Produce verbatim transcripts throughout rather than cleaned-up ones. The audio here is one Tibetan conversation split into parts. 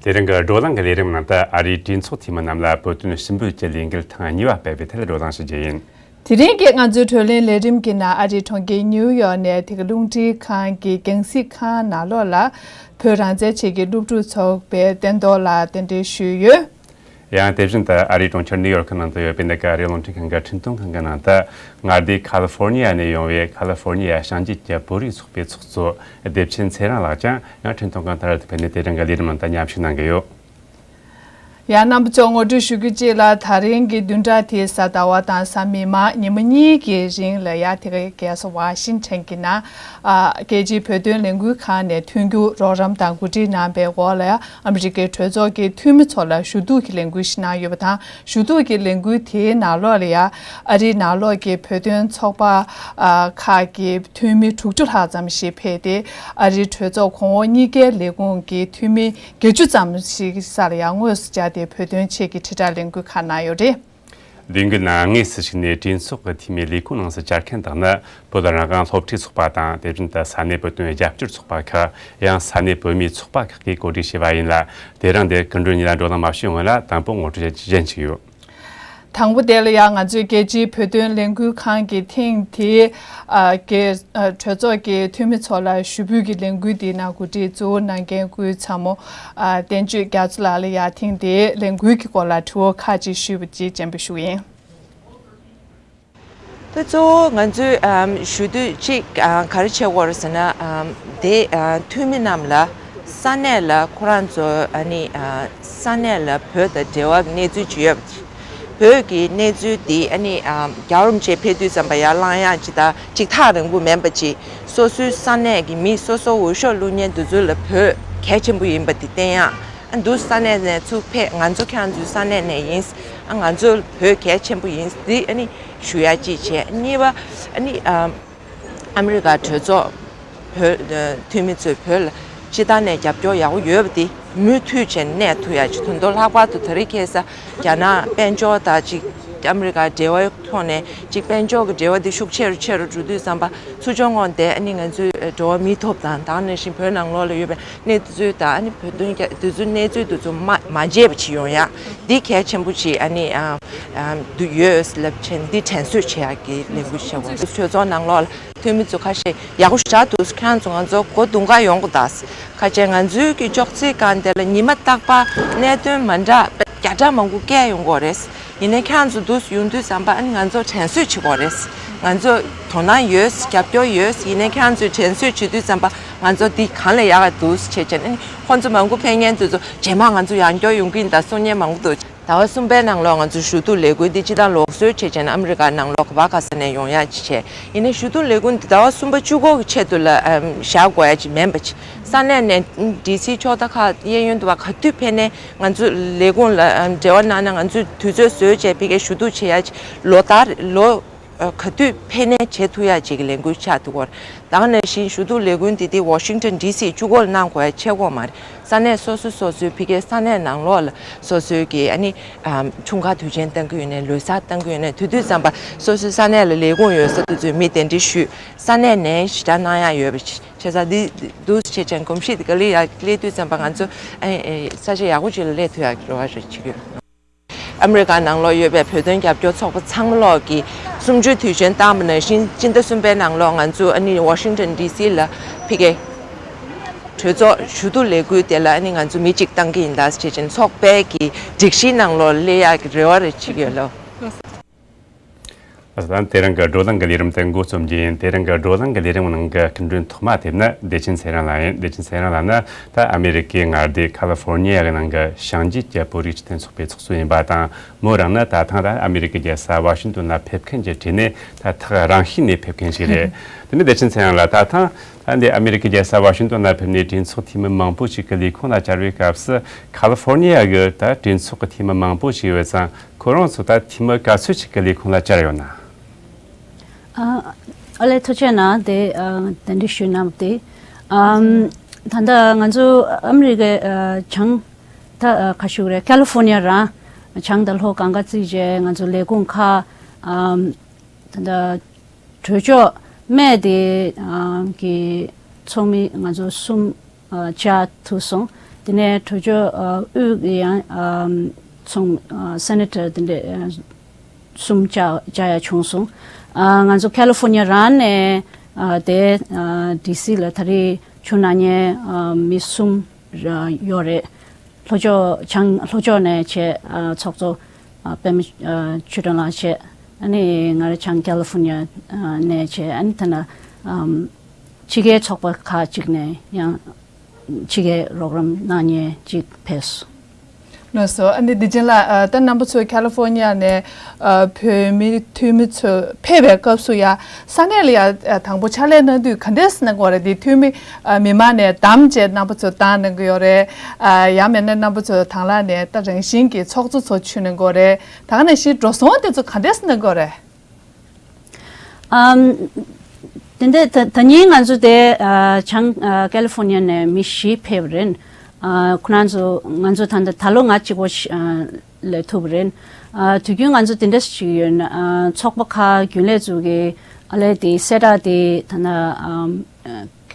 དེ་རིང་གི་བགྲོ་གླེང་གི་ལས་རིམ་ནང་དུ་ཨ་རིའི་གྲོས་ཚོགས་འཐུས་མི་རྣམས་ལ་བོད་དོན་ཞུ་འབོད་ཀྱི་ལས་འགུལ་ཐེངས་གཉིས་པ་སྤེལ་བའི་ཐད་བགྲོ་གླེང་ཞུ་རྒྱུ་ཡིན། དེ་རིང་གི་ང་ཚོའི་བགྲོ་གླེང་ལས་རིམ་གྱི་ནང་ཨ་རིའི་གྲོང་ཁྱེར་ནིའུ་ཡོག་ནས་དེ་ག་རླུང་འཕྲིན་ཁང་གི་རྒྱང་སྲིང་ཁང་ནང་ལོགས་ལ་བོད་རང་བཙན་ཆེད་ཀྱི་སློབ་ཕྲུག་ཚོགས་པའི་བསྟན་རྡོར་ལགས་གདན་འདྲེན་ཞུས་ཡོད། ཡང་དེ་བཞིན་དུ་ཨ་རིའི་གྲོང་ཁྱེར་ནིའུ་ཡོག་ནང་དུ་ཡོད་པའི་འདི་ག་ཨ་རིའི་རླུང་འཕྲིན་ཁང་གི་འཕྲིན་གཏོང་ཁང་གི་ནང་དུ་མངའ་སྡེ་ཁ་ལི་ཧྥོར་ནི་ཡ་ནས་ཡོང་བའི་ཁ་ལི་ཧྥོར་ནི་ཡ་ཞིང་ཆེན་གྱི་བོད་རིགས་ཚོགས་པའི་ཚོགས་གཙོ་བདེ་ཆེན་ཚེ་རིང་ལགས་ཀྱང་ཡང་འཕྲིན་གཏོང་ཁང་དེ་ལ་ཕེབས་ནས་དེ་རིང་གི་ལས་རིམ་ནང་དུ་མཉམ་ཞུགས་གནང་གི་ཡོད། ཡང་རྣམ་པ་ཚོར་ངོ་སྤྲོད་ཞུ་རྒྱུ་གཅིག་ལ། ད་རིང་གི་བདུན་ཕྲག་དེའི་གཟའ་ཟླ་བ་དང་གཟའ་མིག་དམར་ཉིན་མོ་གཉིས་ཀྱི་རིང་ལ་ཡ་དེ་གའི་རྒྱལ་ས་ཝ་ཤིང་ཊོན་གྱི་ནང་ཨ་རྒྱལ་སྤྱིའི་བོད་དོན་ལས་འགུལ་ཁང་ནས་མཐུན་འགྱུར་རོགས་རམ་དང་གོ་སྒྲིག་གནང་པའི་འོག་ལ་ཡ་ཨ་མི་རི་ཀའི་གྲོས་ཚོགས་ཀྱི་འཐུས་མི་ཚོ་ལ་ཞུ་གཏུག་གི་ལས་འགུལ་ཞིག་གནང་ཡོད་པ་དང་། ཞུ་གཏུག་གི་ལས་འགུལ་དེའི་ནང་ལོགས་ལ་ཡ་ཨ་རིའི་ནང་ལོགས་ཀྱི་བོད་དོན་ཚོགས་པ་ཨ་ཁག་གི་འཐུས་མི་དྲུག་ཅུ་ལྷག་ཙམ་ཞིག་ཕེབས་ཏེ། ཨ་རིའི་གྲོས་ཚོགས་གོང་འོག་གཉིས་ཀའི་ལས་ཁུངས་ཀྱི་འཐུས་མི་བརྒྱད་ཅུ་ཙམ་ཞིག་ས་ལ་ཡང་དངོས་སུ་བཅར་ཏེ་བོད་དོན་ཆེད་ཀྱི་དྲིལ་བསྒྲགས་ལས་འགུལ་ཁག་གནང་ཡོད་རེད། ལས་འགུལ་ནང་དངོས་སུ་ཞུགས་ནས་གྲོས་ཚོགས་ཀྱི་འཐུས་མིའི་ལས་ཁུངས་ནང་སུ་བཅར་མཁན་དག་ནི་བོད་རང་དབང་སློབ་ཁྲིད་ཚོགས་པ་དང་། དེ་བཞིན་དུ་ས་གནས་བོད་དོན་རྒྱབ་སྐྱོར་ཚོགས་པ་ཁག། ཡང་ས་གནས་བོད་མིའི་ཚོགས་པ་ཁག་གིས་གོ་སྒྲིག་བྱས་པ་ཡིན་ལ། དེ་རིང་འདིར་སྐུ་མགྲོན་གཉིས་ལ་བགྲོ་གླེང་མ་ཞུས་སྔོན་ལ་དང་པོ་ངོ་སྤྲོད་ཞུ་རྒྱུ་ཡིན། དང་པོ་དེ་ལ་ཡང་ང་ཚོའི་རྒྱལ་སྤྱིའི་བོད་དོན་ལས་འགུལ་ཁང་གི་ཐེངས་དེའི་ཨ་གི་ཨ་གྲོས་ཚོགས་ཀྱི་འཐུས་མི་ཚོ་ལ་ཞུ་འབོད་ཀྱི་ལས་འགུལ་འདིའི་ནང་གོ་སྒྲིག་གཙོ་བོ་གནང་མཁན་སྐུའི་ཚ་མོ་ཨ་བསྟན་ཆོས་རྒྱ་མཚོ་ལགས་ལ་ཡང་ཐེངས་དེའི་ལས་འགུལ་གྱི་སྐོར་ལ་དྲི་བ་ཁག་ཅིག་ཞུས་པ་ཅིག་སྤྱན་འབུལ་ཞུ་གི་ཡིན། དེ་གཙོ་བོ་ང་ཚོས་ཨམ་ཞུ་འདོད་ཅིག་ཨ་ག་རེ་བྱེད་དགོས་རེད་ཟེར་ན། ཨམ་དེ་ཨ་འཐུས་མི་རྣམས་ལ་ས་གནས་ལ་ཁོ་རང་ཚོ་ཨ་ནི་ཨ་ས་གནས་ལ་བོད་དང་འབྲེལ་བ་གནས་ཚུལ་ཅིག་ཡོད་པ་ཅིག་བོད་ཀྱི་གནས་ཚུལ་འདི་ཨ་ནི་ཨམ་རྒྱལ་བ་རིན་པོ་ཆེ་ཕེབས་དུས་ཙམ་པ་ཡར་ལངས་ཡག་ཅིག་དང་ཅིག་ཐག་རིང་པོ་མིན་པ་ཅིག་སོ་སོའི་ས་གནས་ཀྱི་མི་སོ་སོ་འོས་ཤོག་བླུག་མཁན་དེ་ཚོ་ལ་བོད་གལ་ཆེན་པོ་ཡིན་པ་དེ་བསྟན་ཡག་ཨ་འདུག་ས་གནས་ནས་ཚུར་ཕེབས། ང་ཚོ་ཁྱེད་རང་ཚོའི་ས་གནས་ནས་ཡིན། ཨ་ང་ཚོ་བོད་གལ་ཆེན་པོ་ཡིན། འདི་ཨ་ནི་ཞུ་ཡ་གཅིག་བྱས། གཉིས་པ་ཨ་ནི་ཨ་ཨ་མི་རི་ཀ་གྲོས་ཚོགས་བོད་འཐུས་མི་ཚོས་བོད་ལ་སྤྱི་བཏང་ནས་རྒྱབ་སྐྱོར་ཡག་པོ་ཡོད་པ་འདི་མུ་མཐུད་བྱས་གནས་ཐུབ་ཡ་ཅིག་དོན་དུ་ལྷག་པར་དུ་ད་རེས་ཁ་སང་རྒྱ་ནག་དཔལ་འབྱོར་དང་ཅིག་ཨ་མི་རི་ཀ་འབྲེལ་བའི་ཐོག་ནས་ཅིག་དཔལ་འབྱོར་གྱི་འབྲེལ་བ་འདི་ཤུགས་ཆེ་རུ་ཆེ་རུ་འགྲོ་དུས་ཙམ་པ་ཚུར་ཕྱོགས་ངོས་ནས་ཨ་ནི་ང་ཚོས་འགྲོ་བ་མིའི་ཐོབ་ཐང་དང་ནང་བཞིན་བོད་ནང་ལོགས་ལ་ཡོད་པའི་གནས་ཚུལ་དང་ཨ་ནི་བོད་དོན་རྒྱ་དེ་ཚོའི་གནས་ཚུལ་དེ་ཚོ་མ་མ་བརྗེད་པ་ཅིག་ཡོང་ཡ་འདི་གལ་ཆེན་པོ་ཅིག་ཨ་ནི་ཨ་ཨ་འདུ་ཡོད་ལབ་བྱས་འདི་དྲན་གསོ་བྱེད་ཡག་གི་ལས་འགུལ་བྱེད་དགོས། གྲོས་ཚོགས་ནང་ལོགས་ལ་འཐུས་མི་ཚོ་ཁ་ཤས་ཡག་པོ་ཞེ་དྲག་འདུག་ཁྱེད་རང་ཚོ་ང་ཚོ་སྒོ་རྡུང་ག་ཡོང་དགོས་ད། ཁ་ཆེ་ང་ཚོའི་གི་ཅོག་ཙེའི་སྒང་དེ་ལ་ཉི་མ་རྟག་པར་གནད་དོན་མ་འདྲ་བརྒྱ་ཕྲག་མང་པོ་བཀལ་ཡོང་གི་རེད། ཡིན་ནའི་ཁྱེད་རང་ཚོ་འདུག་ཡོང་དུས་ཙམ་པ་ཨ་ནི་ང་ཚོ་དྲན་གསོ་བྱེད་དགོས་རེད། ང་ཚོ་དོ་སྣང་ཡོད། རྒྱབ་སྐྱོར་ཡོད། ཡིན་ནའི་ཁྱེད་རང་ཚོས་དྲན་གསོ་བྱེད་དུས་ཙམ་པ་ང་ཚོ་འདི་གང་ལ་ཡག་ག་འདུག་བྱེད་བྱས་ཨ་ནི་ཁོང་ཚོ་མང་པོ་ཕེབས་མཁན་དེ་ཚོ་རྗེས་མ་ང་ཚོ་ཡང་བསྐྱར་ཡོང་གི་ཡིན་ད་གསུང་མཁན་མང་པོ་འདུག་ཟླ་བ་གསུམ་པའི་ནང་ལོགས་ང་ཚོ་ཞུ་གཏུག་ལས་འགུལ་འདི་སྤྱི་བཏང་ལུགས་སྲོལ་བྱས་བྱས་ན་ཨ་མི་རི་ཀ་ནང་ལོགས་ག་པ་ག་ས་ནས་ཡོང་ཡག་ཅིག་བྱས། ཡིན་ནའི་ཞུ་གཏུག་ལས་འགུལ་འདི་ཟླ་བ་གསུམ་པ་བཅུ་དགུ་གི་ཆེད་དུ་ལ་ཨམ་བཞག་དགོས་ཡ་ཅིག་མིན་པ་ཅིག་ས་གནས་ནས་ཨམ་ཌི་སི་ཕྱོགས་མཐའ་ཁག་གཡས་གཡོན་དུ་བ་ག་དུས་ཕེབས་ནའི་ང་ཚོ་ལས་ཁུངས་ལ་ཨམ་འབྲེལ་བ་གནང་ན་ང་ཚོས་དུས་ཚོད་བཟོས་བྱས་ཕ་གིར་ཞུ་གཏུག་བྱེད་ཡ་ཅིག་ལོ་ལྟར་ལོ་ཨ་ག་དུས་ཕེབས་ནའི་བྱེད་ཐུབ་ཡ་ཅིག་གི་ལས་འགུལ་ཆགས་འདུག་གོ། ད་ག་ནང་བཞིན་ཞུ་གཏུག་ལས་འགུལ་འདི་དེ་ཝ་ཤིང་ཊོན་ཌི་སི་བཅུ་དགུ་ལ་གནང་དགོས་ཡ་ཆེད་དགོས་མ་རེད། ས་གནས་སོ་སོ་སོ་སོའི་ཕ་གིའི་ས་གནས་ནང་ལོགས་ལ་སོ་སོའི་གི་ཨ་ནི་ཨམ་འཁྲུངས་སྐར་དུས་ཆེན་གཏོང་གི་ཡོད་ནའི་ལོ་གསར་གཏོང་གི་ཡོད་ནའི་དེ་དུས་ཙམ་པ་སོ་སོའི་ས་གནས་ལ་ལས་ཁུངས་ཡོད་ས་དེ་ཚོའི་མི་གདན་འདྲེན་ཞུས། ས་གནས་ནས་ཞེ་དྲག་གནང་ཡག་ཡོད་པ་ཞིག་བྱས་ཙང་འདི་འདུག་སེ་བྱས་ཙང་གོམས་གཤིས་དེ་ག་ལེར་ཡར་སླེབས་དུས་ཙམ་པ་ང་ཚོ་ཨ་ཨེ་ས་ཆ་ཡག་པོ་ཅིག་ལ་སླེབས་ཐུབ་ཡག་གི་རེ་བ་རེ་བྱེད་ཀྱི་ཡོད། ཨ་མི་རི་ཀ་ནང་ལོགས་ཡོད་པའི་བོད་དོན་རྒྱབ་སྐྱོར་ཚོགས་པ་ཚང་མ་ལོག་གིས་གསུམ་བཅུའི་དུས་ཆེན་བཏང་པ་ནང་བཞིན་སྤྱི་ཟླ་གསུམ་པའི་ནང་ལོགས་ང་ཚོ་ཨ་ནི་ཝ་ཤིང་ཊོན་ཌི་སི་ལ་ཕ་གིའི་གྲོས་ཚོགས་ཞུ་གཏུག་ལས་འགུལ་དེ་ལ་ཨ་ནི་ང་ཚོ་མི་གཅིག་བཏང་གི་ཡིན་ད་ཟེར་བྱས་ཙང་ཚོགས་པའི་གི་སྒྲིག་གཞིའི་ནང་ལོགས་སླེབས་ཡག་གི་རེ་བ་རེ་བྱེད་ཀྱི་ཡོད་ལོ། ད་དེ་རིང་གི་བགྲོ་གླེང་གི་ལས་རིམ་དེ་འགོ་རྩོམ་རྒྱུ་ཡིན། དེ་རིང་གི་བགྲོ་གླེང་གི་ལས་རིམ་ནང་གི་སྐུ་མགྲོན་ཐོག་མ་ཕེབས་ནི་བདེ་ཆེན་ཚེ་རིང་ལགས་ཡིན། བདེ་ཆེན་ཚེ་རིང་ལགས་ནི་ད་ཨ་མི་རི་ཀའི་མངའ་སྡེ་ཁ་ལི་ཧྥོར་ནི་ཡ་གི་ནང་གི་ཞིང་ཆེན་གྱི་བོད་རིགས་སྤྱི་མཐུན་ཚོགས་པའི་ཚོགས་གཙོ་ཡིན་པ་དང་། མོ་རང་ནི་ད་ཐེངས་ད་ཨ་མི་རི་ཀའི་རྒྱལ་ས་ཝ་ཤིང་ཏོན་ལ་ཕེབས་མཁན་གྱི་གྲས་ནས་ད་ཐག་རིང་ཤོས་ནས་ཕེབས་མཁན་ཞིག་རེད། དེ་ནི་བདེ་ཆེན་ཚེ་རིང་ལགས། ད་ཐེངས་ད་འདི་ཨ་མི་རི་ཀའི་རྒྱལ་ས་ཝ་ཤིང་ཏོན་ལ་ཕེབས་ནས་གྲོས་ཚོགས་འཐུས་མི་མང་པོ་ཞིག་གི་ལས་ཁུངས་ལ་བཅར་བའི་སྐབས་སུ་ཁ་ལི་ཧྥོར་ནི་ཡ་གི་ད་གྲོས་ཚོགས་ཀྱི་འཐུས་མི་མང་པོ་ཞིག་ཡོད་ཙང་། ཁོ་རང་ཚོ་ད་འཐུས་མི་ག་ཚོད་ཅིག་གི་ལས་ཁུངས་ལ་བཅར་ཡོད་ན། ཨ་ཨ་ལས་ཐུགས་རྗེ་གནང་། དེ་ཨ་གདན་འདྲེན་ཞུས་གནང་བ་དེ། ཨམ་ད་ལྟ་ང་ཚོ་ཨ་མི་རི་ཀའི་ཨ་བྱང་ད་ཨ་ག་ཞུ་རེད། ཁ་ལི་ཧྥོར་ནི་ཡ་རང་བྱང་དང་ལྷོ་གང་ག་བརྩིས་རྗེས་ང་ཚོ་ལས་ཁུངས་ཁག་ཨམ་ད་ལྟ་གྲོས་ཚོགས་སྨད་དེ་ཨམ་གི་ཚོགས་མི་ང་ཚོ་གསུམ་ཨ་བཅར་ཐུབ་སོང་། དེ་ནས་གྲོས་ཆོད་ཨ་དབུས་ཀྱི་ཡང་ཨམ་ཚོང་ཨ་སེ་ནེ་ཊར་དེ་འདྲ་ཨ་གསུམ་བཅར་བཅར་ཡ་བྱུང་སོང་། ཨ་ང་ཚོ་ཁ་ལི་ཧྥོར་ནི་ཡ་རང་ནས་ཨ་དེ་ཨ་ཌི་སི་ལ་ད་རེས་བྱུང་ན་ཉེ་ཨ་མི་གསུམ་ཡོད་རེད། ལྷོ་ཕྱོགས་བྱང་ལྷོ་ཕྱོགས་ནས་བྱས་ཨ་ཚོགས་གཙོ་ཨ་པད་མ་ཨ་ཆོས་སྒྲོན་ལགས་བྱས། ཨ་ནི་ང་རང་བྱང་ཁ་ལི་ཧྥོར་ནི་ཡ་ཨ་ནས་བྱས། ཨ་ནི་ད་ན་ཨམ་ཕྱི་རྒྱལ་ཚོགས་པ་ཁག་ཅིག་ནས་ཡང་ཕྱི་རྒྱལ་རོགས་རམ་གནང་མཁན་ཅིག་ཕེབས་སོང་། ལགས་སོ། ཨ་ནི་བདེ་ཆེན་ལགས། ཨ་ད་རྣམ་པ་ཚོ་ཁ་ལི་ཧྥོར་ནི་ཡ་ནས་ཨ་བོད་མི་འཐུས་མི་ཚོ་ཕེབས་པའི་སྐབས་སུ་ཡ་ས་གནས་ལ་ཡ་ཨ་དང་པོ་ཕྱག་ལས་གནང་དུས་ག་འདྲས་གནང་གི་ཡོད་རེད། དེ་འཐུས་མི་ཨ་མི་མང་ནས་བདམས་བྱས་རྣམ་པ་ཚོ་བཏང་གནང་གི་ཡོད་རེད། ཨ་ཡང་མིན་ན་རྣམ་པ་ཚོ་དང་བླངས་ནས་ད་རང་བཞིན་གྱི་ཚོགས་གཙོ་ཚོ་བྱུང་གནང་གི་ཡོད་རེད། ད་ག་ནང་བཞིན་འགྲོ་སོང་དེ་ཚོ་ག་འདྲས་གནང་གི་ཡོད་རེད། ཨམ། དེ་འདྲ་ད་ད་ཉིན་ང་ཚོ་དེ་ཨ་བྱང་ཨ་ཁ་ལི་ཧྥོར་ནི་ཡ་ནས་མི་བཞི་ཕེབས་རེད། ཨ་ཁོ་རང་ཚོ་ང་ཚོ་ད་ལྟ་ད་ལོ་ང་གཅིག་པོ་ཞིག་ཨ་སླེབས་ཐུབ་རེད། ཨ་དུས་རྒྱུན་ང་ཚོ་དེ་འདྲ་ཞིག་ཡོད་ན་ཨ་ཚོགས་པ་ཁག་རྒྱུན་ལས་ཚོ་གི་ཨ་ལས་དེ་གསལ་བསྒྲགས་དེ་ད་ལྟ་ཨམ་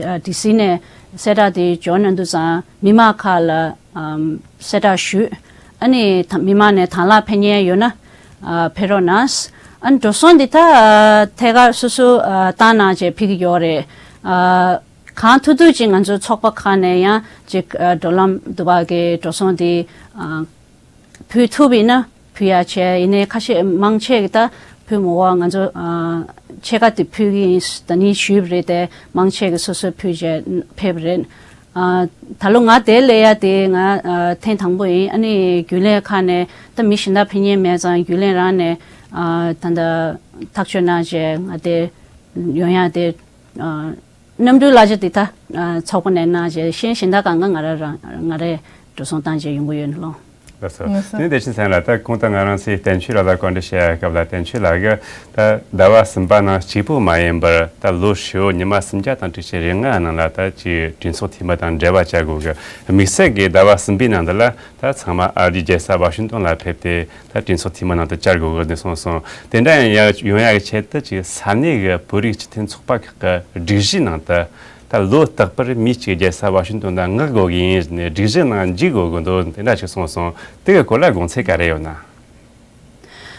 ཨ་ཌི་སི་ནས་གསལ་བསྒྲགས་དེ་འབྱོར་གནང་དུས་ཙང་མི་མང་ཁག་ལ་ཨམ་གསལ་བསྒྲགས་ཞུས། ཨ་ནི་ད་མི་མང་ནས་དང་བླངས་ཕེབས་མཁན་ཡོད་ན་ཨ་ཕེབས་རོགས་གནང་། ཨ་ནི་འགྲོ་སོང་འདི་ད་ཨ་ཐད་ཀར་སོ་སོ་ཨ་བཏང་གནང་བྱས་ཕུལ་གྱི་ཡོད་རེད། ཨ་གང་ཐུབ་ཐུབ་ཅིག་ང་ཚོ་ཚོགས་པ་ཁག་ནས་ཡང་ཅིག་ཨ་འགྲོ་ལམ་དུ་བ་གི་འགྲོ་སོང་འདི་ཨ་ཕུལ་ཐུབ་ཡིན་ན་ཕུལ་ཡ་བྱས། ཡིན་ནའི་ཁ་ཤས་མང་ཆེ་གི་ད་ཕུལ་མི་འོ། ང་ཚོ་ཨ་ཕྱེད་ཀ་དེ་ཕུལ་གི་ཡིན་ད་ནི་ཞུས་པ་རེད་དེ། མང་ཆེ་གི་སོ་སོ་ཕུལ་བྱས་ཕེབས་རེད། ཨ་ད་ལོ་ང་དེ་སླེབས་ཡ་དེ་ང་ཨ་ཐེངས་དང་པོ་ཡིན། ཨ་ནི་རྒྱུན་ལས་ཁག་ནས་ད་མི་གཞན་དག་ཕེབས་མཁན་མེད་ཙང་རྒྱུན་ལས་རང་ནས་ཨ་ད་ལྟ་ཐག་གཅོད་གནང་བྱས་ང་དེ་ཡོང་ཡ་དེ་ཨ་གནམ་གྲུའི་གླ་ཆ་དེ་ད་ཨ་ཚོགས་པ་ནས་གནང་བྱས། གཞན་གཞན་དག་གང་ག་ང་ར་རང་ང་རས་འགྲོ་སོང་བཏང་བྱས་ཡོང་གི་ཡོད་ནི་ལོ། ལགས་སོ། ལགས་སོ། དེ་ནས་བདེ་ཆེན་ཚང་ལ་ད་གོང་དུ་ང་རང་ཚོས་བསྟན་ཆོས་ལགས་ལ་བཀའ་འདྲི་བཤད་སྐབས་ལ་བསྟན་ཆོས་ལགས་ཀྱིས་ད་ཟླ་བ་གསུམ་པ་ནང་གཅིག་པུ་མ་ཡིན་པར་ད་ལོ་ཧྲིལ་བོ་ཉི་མ་སུམ་བརྒྱ་དང་དྲུག་ཅུ་རེ་ལྔ་ནང་ལ་ད་ཅིག་གྲོས་ཚོགས་འཐུས་མི་དང་འབྲེལ་བ་བྱ་དགོས་ཀྱི་དམིགས་བསལ་གྱི་ཟླ་བ་གསུམ་པའི་ནང་དུ་ལ་ད་ཚང་མ་ཨ་རིའི་རྒྱལ་ས་ཝ་ཤིང་ཏོན་ལ་ཕེབས་ཏེ་ད་གྲོས་ཚོགས་འཐུས་མི་ནང་དུ་བཅར་དགོས་ཀྱི་གནས་སོང་སོང་། དེ་འདྲ་ཡང་ཡོང་ཡག་གི་ཆེད་དུ་ཅིག་ས་གནས་ཀྱི་བོད་རིགས་སྤྱི་མཐུན་ཚོགས་པ་ཁག་གི་སྒྲིག་གཞིའི་ནང་དུ། ད་ལོ་རྟག་པར་མི་གཅིག་རྒྱལ་ས་ཝ་ཤིང་ཏོན་དུ་མངགས་དགོས་ཀྱི་ཡིན་ནས་སྒྲིག་གཞི་ནང་འཇུག་དགོས་ཀྱི་འདུག་དེ་འདྲ་ཞིག་གསུངས་སོང་། དེ་གི་སྐོར་ལ་དགོངས་ཚུལ་ག་རེ་ཡོད་ན།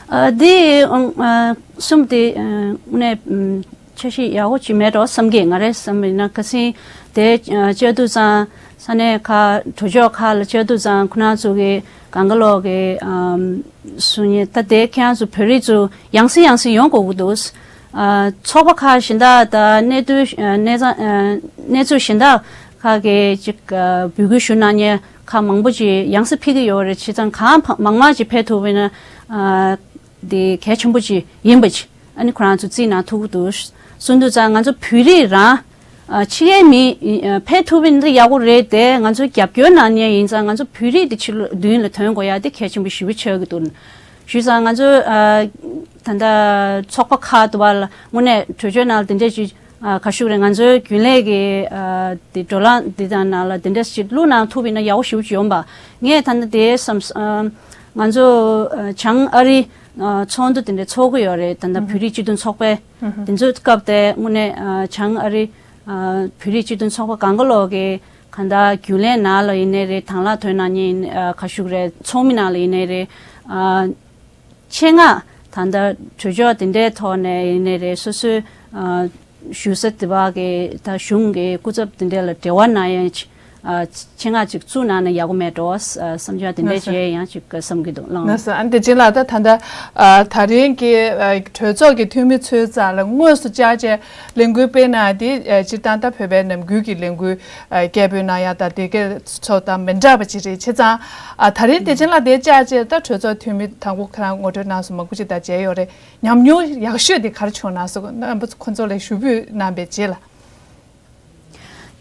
ཨ་འདི་ཨ་གསུམ་དེ་ཨ་དངོས་གནས་ཨ་འཆར་གཞི་ཡག་པོ་ཅིག་མེད་འགྲོ་བསམ་གི། ང་རའི་བསམ་པ་ཡིན་ན་ཁ་སང་དེ་ཨ་བཅར་དུས་ཙང་ས་གནས་ཁག་གྲོས་ཚོགས་ཁག་ལ་བཅར་དུས་ཙང་ཁོ་རང་ཚོ་གི་གང་ག་ལོག་གི་ཨ་གསུང་ཡས་ད་དེ་ཁྱེད་རང་ཚོ་བོད་རིགས་ཚོ་ཡང་སེ་ཡང་སེ་ཡོང་དགོས་ཀྱི་འདུག་ཨ་ཚོགས་པ་ཁག་གཞན་དག་དང་གནས་ཚུལ་ཨ་གནས་ཚང་ཨ་གནས་ཚུལ་གཞན་དག་ཁག་གིས་ཅིག་ཨ་འབོད་སྐུལ་ཞུ་གནང་མཁན་ཁག་མང་པོ་ཅིག་ཡང་སེ་ཕེབས་ཀྱི་ཡོད་རེད། བྱས་ཙང་གང་ཕ་མང་མང་ཅིག་ཕེབས་ཐུབ་པ་ཡིན་ན་ཨ་དེ་གལ་ཆེན་པོ་ཅིག་ཡིན་པ་ཅིག་ཨ་ནི་ཁོ་རང་ཚོ་རྩིས་ནང་ཐུག་གི་འདུག་གསུངས་དུས་ཙང་ང་ཚོ་བོད་རིགས་རང་ཨ་ཕྱི་རྒྱལ་མི་ཨ་ཕེབས་ཐུབ་པ་ཡིན་ན་ཡག་པོ་རེད་དེ། ང་ཚོ་རྒྱབ་སྐྱོར་གནང་མཁན་ཡིན་ཙང་ང་ཚོ་བོད་རིགས་དེ་ཕྱི་ལོགས་མདུན་ལ་ཐོན་དགོས་ཡ་དེ་གལ་ཆེན་པོ་ཞེ་པོ་ཆགས་ཀྱི་འདུག་བྱས་ཙང་ང་ཚོ་ཨ་ད་ལྟ་ཚོགས་པ་ཁག་ཏུ་བ་ལ་དངོས་གནས་གྲོས་ཆོད་ནང་ལ་དེ་འདྲས་ཅིག་ཨ་ག་ཞུ་རེད། ང་ཚོའི་རྒྱུན་ལས་ཀྱི་ཨ་དེ་བགྲོ་གླེང་འདི་དང་ནང་ལ་དེ་འདྲས་ཅིག་བླུགས་གནང་ཐུབ་པ་ཡིན་ན་ཡག་པོ་ཞེ་པོ་ཅིག་ཡོང་པ། ངས་ད་ལྟ་དེ་བསམ་ཨ་ང་ཚོ་ཨ་བྱང་ཨ་རི་ཨ་ཚོགས་འདུ་དེ་འདྲས་ཚོགས་ཀྱི་ཡོད་རེད། ད་ལྟ་བོད་རིགས་སྤྱི་མཐུན་ཚོགས་པའི་དེ་ཚོའི་སྐབས་དེ་དངོས་གནས་ཨ་བྱང་ཨ་རི་ཨ་བོད་རིགས་སྤྱི་མཐུན་ཚོགས་པ་གང་ག་ལོག་གི་གང་ལྟར་རྒྱུན་ལས་ནང་ལ་ཡིན་ནའི་རེད། དང་བླངས་ཐོན་གནང་མཁན་ཡིན་ཨ་ག་ཞུ་རེད། ཚོགས་མི་ནང་ལ་ཡིན་ནའི་རེད། ཨ་ཆེད་མངགས་ད་ལྟ་གྲོས་ཆོད་དེ་འདྲའི་ཐོག་ནས་ཡིན་ནའི་རེད། སོ་སོའི་ཨ་ཞུ་ས་དེ་བ་གི་ད་གཞུང་གི་སྐུ་ཚབ་དེ་འདྲ་ལ་འབྲེལ་བ་གནང་ཡ་ཅིག་ཨ་ཆེད་མངགས་ཅིག་བཙུགས་གནང་ན་ཡག་པོ་མེད་འགྲོ་བསམ་ཡ་དེ་འདྲ་ལགས་སོ། བྱས་ཡང་ཅིག་བསམ་གྱི་འདུག་ལགས། ལགས་སོ། ཨ་ནི་བདེ་ཆེན་ལགས། ད་ད་ལྟ་ཨ་ད་རིང་གི་ཨ་གྲོས་ཚོགས་ཀྱི་འཐུས་མི་ཚོའི་རྩ་ལ་དངོས་སུ་བཅར་བྱས་ལས་འགུལ་སྤེལ་གནང་དེ་ཨ་སྤྱིར་བཏང་ད་བོད་པའི་ནམ་རྒྱུན་གྱི་ལས་འགུལ་ཨ་སྐད་འབོད་གནང་ཡ་དང་དེ་གའི་ཚོ་དང་མི་འདྲ་བ་ཅིག་རེད། བྱས་ཙང་ཨ་ད་རིང་བདེ་ཆེན་ལགས་དེ་བཅར་བྱས་ད་གྲོས་ཚོགས་འཐུས་མི་དང་པོ་ཁོ་རང་ངོ་སྤྲོད་གནང་སོང་། མང་པོ་ཅིག་དང་མཇལ་ཡོད་རེད། ཉམས་མྱོང་ཡག་ཤོས་དེ་ག་རེ་བྱུང་གནང་སོང་། རྣམ་པ་ཚོ་ཁོ་ཚོ་ལ་ཞུ་འབོད་གནང་བའི་རྗེས་ལ།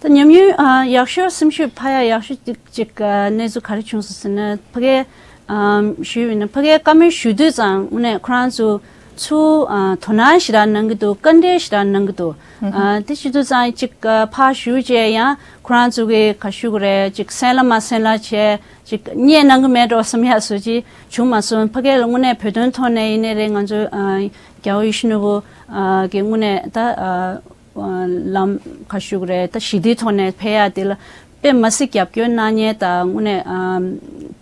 ད་ཉམས་མྱོང་ཨ་ཡག་ཤོས་སེམས་ཤུགས་འཕར་ཡ་ཡག་ཤོས་ཅིག་ཅིག་ཨ་གནས་ཚུལ་ག་རེ་བྱུང་སོང་ཟེར་ན། ཕ་གིའི་ཨམ་ཞུས་པ་ཡིན་ན་ཕ་གིའི་བཀའ་མོལ་ཞུ་དུས་ཙང་དངོས་གནས་ཁོ་རང་ཚོ་ཚུར་ཨ་དོ་སྣང་ཞེ་དྲག་གནང་གི་འདུག་བཀའ་འདྲི་ཞེ་དྲག་གནང་གི་འདུག་ཨ་དེ་བྱེད་དུས་ཙང་ཅིག་ཨ་ཕར་ཞུ་བྱས་ཡང་ཁོ་རང་ཚོ་གི་ག་ཞུ་དགོས་རེད། ཅིག་གསན་ལ་མ་གསན་ལ་བྱས་ཅིག་བརྙས་གནང་གི་མེད་འགྲོ་བསམ་ཡ་བཟོ་ཅིག་བྱུང་མ་སོང་། ཕ་གིར་དངོས་གནས་བོད་དོན་ཐོག་ནས་ཡིན་ནའི་རེད། ང་ཚོ་ཨ་རྒྱལ་བ་ཡིད་བཞིན་ནོར་བུ་ཨ་གི་དངོས་གནས་ད་ཨ་ལམ་ག་ཞུ་དགོས་རེད། ད་ཞི་བདེའི་ཐོག་ནས་ཕེབས་ཡ་དེ་ལ་ དཔེ་མ་སྲིད་རྒྱབ་སྐྱོར་གནང་མཁན་དང་དངོས་གནས་ཨམ་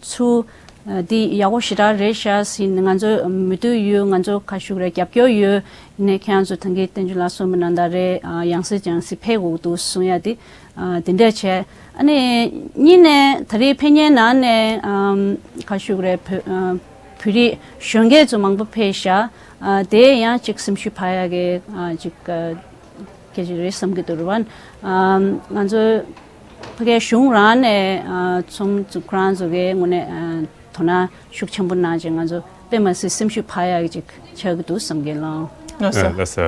ཚུ་ཨ་འདི་ཡག་པོ་ཞེ་དྲག་རེད་ཤག་ཟེར་ནས་ང་ཚོ་མོས་མཐུན་ཡོད། ང་ཚོ་ཁ་ཤུགས་རེད། རྒྱབ་སྐྱོར་ཡོད། ནས་ཁྱེད་རང་ཚོ་ཐང་གི་བསྟན་ཆོས་ལགས་གསུངས་པ་ནང་ལྟར་རེད། ཨ་ཡང་སེ་ཡང་སེ་ཕེབས་དགོས་འདུག་གསུང་ཡ་དེ་ཨ་དེ་འདྲ་བྱས། ཨ་ནི་གཉིས་ནས་ད་རེས་ཕེབས་མཁན་ནང་ནས་ཨམ་ཁ་ཤུགས་རེད། བོད་ཨ་བོད་རིགས་གཞོན་སྐྱེས་ཚོ་མང་པོ་ཕེབས་ཤག་ཨ་དེ་ཡང་ཅིག་སེམས་ཤུགས་འཕར་ཡ་གི་ཨ་ཅིག་ཨ་སྐད་ཆ་རེད་བསམ་གྱི་འདུག་རེད་བ། ཨམ་ང་ཚོ་ཕ་གིའི་གཞུང་རང་ནས་ཨ་ཚོམ་ཚོ་ཁོ་རང་ཚོ་གི་དངོས་གནས་ཨ་དོ་སྣང་ཤུགས་ཆེན་པོ་གནང་བྱས་ང་ཚོ་དཔེ་མ་སྲིད་སེམས་ཤུགས་འཕར་ཡག་ཅིག་ཆགས་ཀྱི་འདུག་བསམ་གྱི་ལགས། ལགས་སོ། ལགས་སོ།